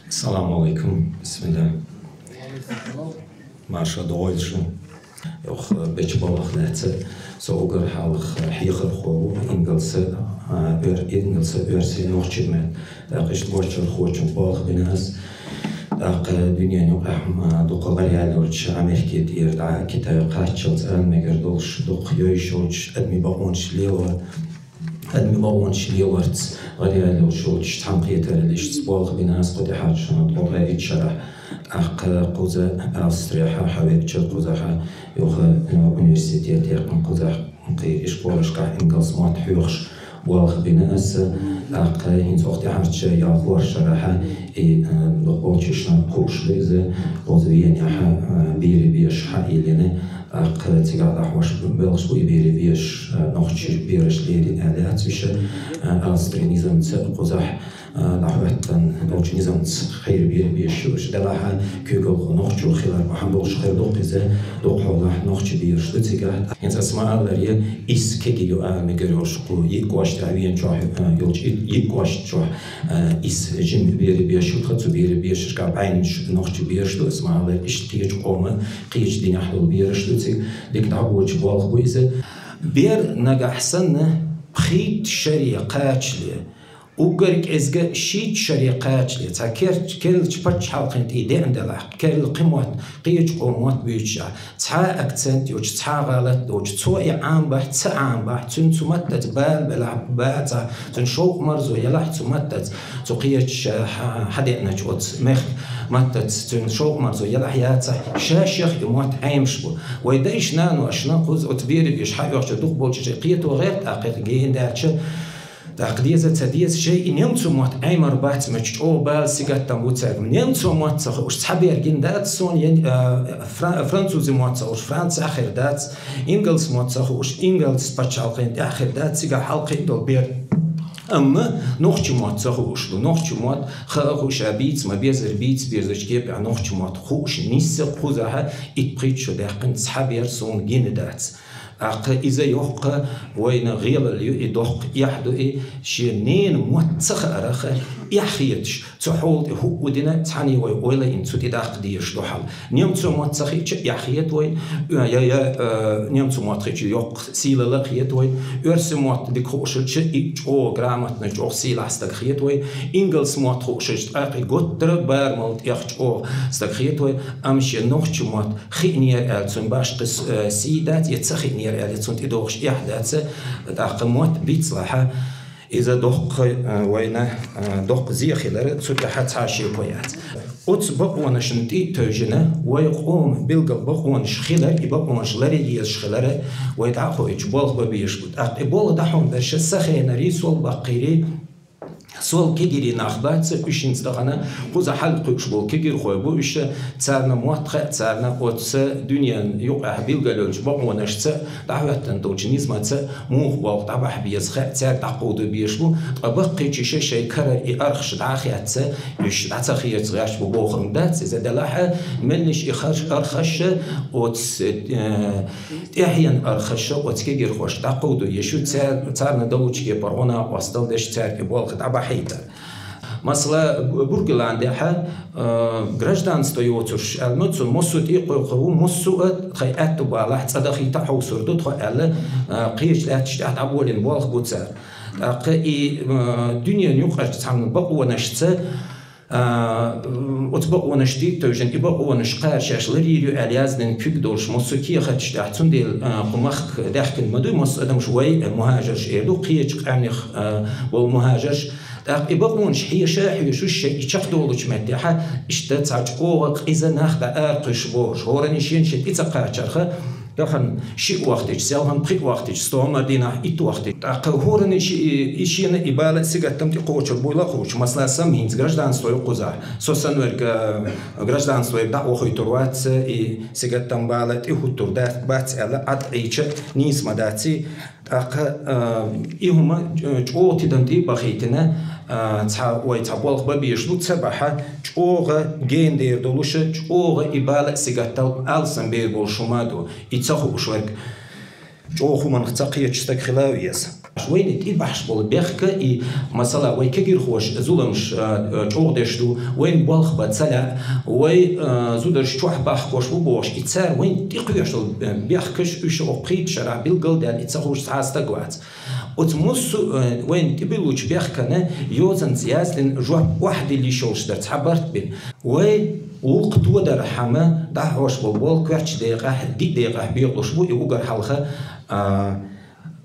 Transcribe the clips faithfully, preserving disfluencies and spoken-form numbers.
Салам алейкум. Бисмилла. Марша догӀойла шу. Йох, бечу балах лаьца, со угар хьалха хьехархо ву, ингалса, а, эр-, ингалса оьрсийн нохчийн меттала. ТӀаккха иштта гочархочун болх бина ас. ТӀаккха дуьнен юкъахь, а, дукха ларъяьлла йолчу Америке тӀера дӀа Китай кхаччалц ала мегар долуш, дукха йойуш йолчу адамийн бакъонаш лело. Адамийн бакъонаш лелорца гӀараяьлла йолуш йолчу цхьаьнакхетараллица болх бина ас кху тӀаьхьарчу шарахь, ткъе итт шарахь. ТӀаккха кхуза Австрехьа хьавеача, кхузахьа юха, э, университет яьккхина, кхузахь кхин и школашкахь ингалс мотт хьоьхуш болх бина ас. ТӀаккха хӀинца кху тӀаьхьарчу я хӀорш шарахьа и, э, дукхачу шарахь хууш ду иза, кхуза Венехьа, э, берийн бешаш хьайиллина. ТӀаккха цигахь дӀахьош белхаш бу и берийн бешаш, а, нохчийн бераш лерина аьлла яц уьш, а, Австрин низамца кхузахь, а, дӀахӀоьттина долчу низамца хир берийн бешаш ю уьш. Делахь а куьйгалхо нохчо хилар бахьана долуш хир ду-кх иза, дукха хьолахь нохчийн бераш ду цигахь. ХӀинца ас ма-аллара, исс кегий ю ала мегар йолуш кху йиъ кӀоштахь веначохь, а, йолчу и-, йиъ кӀоштахь, а, исс жима берийн беш ю тхан, цу берийн бешашкахь бӀеннаш нохчийн бераш ду, ас ма-аллара, иштта кхечу къоман, кхечу динехь долу бераш ду цига, дика дӀабочу болх бу иза. Бер нагахь санна пхийтта шаре кхачале, уггар кӀезга шийтта шаре кхачале, цхьа кер-, керлачу пачхьалкхана тӀе деана делахь, керла кхин мотт, кхечу къоман мотт буьйцуш а, цхьа а акцент йоцуш, цхьа а гӀалат доцуш, цо и Ӏамабахь, ца Ӏамабахь, цуьнан цу маттаца бала белахь, бацахь, цуьнан шовкъ-марзо елахь цу маттаца, цу кхечу, а, хьа-, хьадеаначу оцу мехкан маттаца цуьнан шовкъ-марзо елахь, яцахь, ша-шех и мотт Ӏемаш бу. Вай дайша-наношна кхуза оцу берийн бешаш хьаоьхучу дукхахболчу шайн кхето гӀерта, тӀаккха гена даьлча, тӀаккха деза а ца деза, шайн и немцойн мотт Ӏемар бац, мачу чӀогӀа бала, сингаттам бу цаьрга. Немцойн мотт ца хууш цхьа бер гина дац суна, я, а, фра-, французийн мотт ца хууш Францехь хир дац, ингалс мотт ца хууш ингалс пачхьалкхана тӀехь хир дац, цигахь хьалакхиъна долу бер. Амма нохчийн мотт ца хууш ду. Нохчийн мотт хаа хууш а, бийца ма-беззара, бийца безачу кепехь нохчийн мотт хууш нисса кхузахь итт-пхийтта шо даьккхина, цхьа бер суна гина дац. ТӀаккха иза йоккха вайна гӀелалла ю, и доккха эхь ду и, шен ненан мотт ца хаарах эхь хеташ, цу хьола тӀе хӀуъу дина, цхьаьна вай ойла йина цу тӀе даккха дезаш ду хьал. Немцойн мотт ца хиъча, эхь хета вайна, я, я, э, немцойн мотт хиъча, йоккха сийлалла а хета вайна, оьрсийн мотт дика хууш хилча, и чӀогӀа грамотный, чӀогӀа сийлахь стаг хета вайна, ингалс мотт хууш хилча, тӀаккха и гуттара а барамал тӀех чӀогӀа стаг хета вайна, амма шен нохчийн мотт хиънера аьлла, цуьнан башха, э, сий дац, я ца хиънера аьлла, цунна тӀедогӀуш эхь дац, тӀаккха мотт бицлахь, иза доккха, э, вайна, э, доккха зе хилар, цу тӀехь цхьа шеко яц. Оцу бакъонашна тӀе а тевжина, вай къоман билггал бакъонаш хилар, и бакъонаш ларъян езаш хилар, вай дӀа а хоуьйтуш болх бан безаш бу. ТӀаккха и болх дӀахьо берш сан хенарий, сол баккхийрий, сол кегийрий нах бац, уьш хӀинца тахана кхуза хьалакхуьуш болу кегийрхой бу уьш, царна мотт хаьа, царна оцу дуьненан юкъахь билгалйолчу бакъонашца, дӀахӀоьттина долчу низамца муха болх дӀабахьа беза хаьа, цаьрга дӀакховдо безаш бу, ткъа баккхийчу шайн-шайн карара и архаш дӀа а хецна, уьш дӀа ца херца гӀерташ бу бохург дац иза. Делахь а, меллаша и харш-, архаш оцу, э, тӀаьхьенан архаш оцу кегийрхошка дӀакховдо езаш ю, цар-, царна долчу кепара гӀо-накъосталла деш, цаьрга и болх дӀабахьийтар. Масала, Бу-, Бургуландехь, э, гражданство йоцурш аьлла ма ду, цунна массо а тӀе а кхойкхур ву, массо а тхайн аьтту балахь цӀа дахийта хьовсур ду тхо аьлла, э, кхечу лаьтташ тӀехь дӀаболийна болх бу цара. ТӀаккха и, э, дуьненан юкъарчу цхьана бакъонашца, а, оцу бакъонашна тӀе а тевжина, и бакъонаш кхара шаьш ларйийр ю аьлла яздина куьг долуш массо а кехаташ тӀехь, цундела, а, кху махка даьхкина ма дуй массо а адамаш, вай, э, мухӀажарш эр ду, кхечу къаьмнех, а, болу мухӀажарш. ТӀаккха и бакъонаш хьеша а хьоьшуш, шайн и чекхдолучу меттехь, иштта цхьа чӀогӀа къиза нах дӀа ара кхуьссуш бохуш, хӀоранна шена шен тӀе ца кхачарх, тахана шиъ вахтича, селхана пхиъ вахтича, стомар дийнахь итт вахтича. ТӀаккха хӀоранна ши-, и шена и бала а, сингаттам тӀекхочур буйла а хууш, масала, сан хӀинца гражданство ю кхузахь. Со санна верг, а, гражданствойга дӀа а вохуьйтур вац, и сингаттам, бала тӀехӀуттур дац, бац аьлла, Ӏад Ӏийча нийса ма дац и. ТӀаккха, а, и хӀума, а, чӀогӀа тидам тӀе а бахийтина, а, цхьа, вай цхьа болх бан безаш ду, ца бахьа, чӀогӀа гена дер долуш, чӀогӀа и бала а, сингаттам алсам бер болуш хӀума а ду. И ца хууш верг чӀогӀа хӀуманах ца кхеташ стаг хила а веза. Вайна тӀе бахьаш бола бехк и, масала, вай кагирхоша зуламаш, а, а, чӀоагӀдеш ду, вайна болх бан ца лаьа, вай, а, зудараш чохь бахкош бу бохуш, и цара вайна тӀе кхоьш долу, а, бехкаш, уьш окху кхийтта шарахь билгал а даьлла, и ца хууш цхьа а стаг вац. Оцу массо а, а, вайна тӀе буьллучу бехкана йозанца яздина жоп охьадилла йиш йолуш дара цхьа барт бина. Вай вукху тодархьама дӀахьош болу болу коьртачу декъехь, диъ декъехь бекъалуш бу, и угар хьалха, а,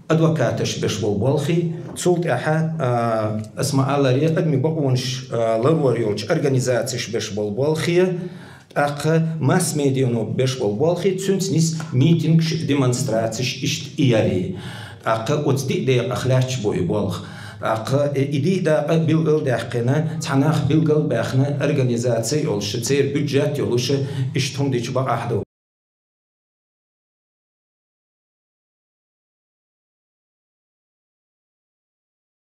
адвокаташ беш болу болхий, цул тӀаьхьа, а, ас ма-аллара, адамийн бакъонаш, а, ларор йолчу организацеш беш болу болхий, тӀаккха масс-медиано беш болу болхий, цуьнца нис митингаш, демонстрацеш, иштта и ярий. ТӀаккха оцу диъ декъах лаьтташ бу и болх. ТӀаккха и, и диъ дакъа билгал а даьккхина, цхьа нах билгал а баьхна, организаци йолуш, церан бюджет йолуш, иштта хӀума дича бакъахь ду.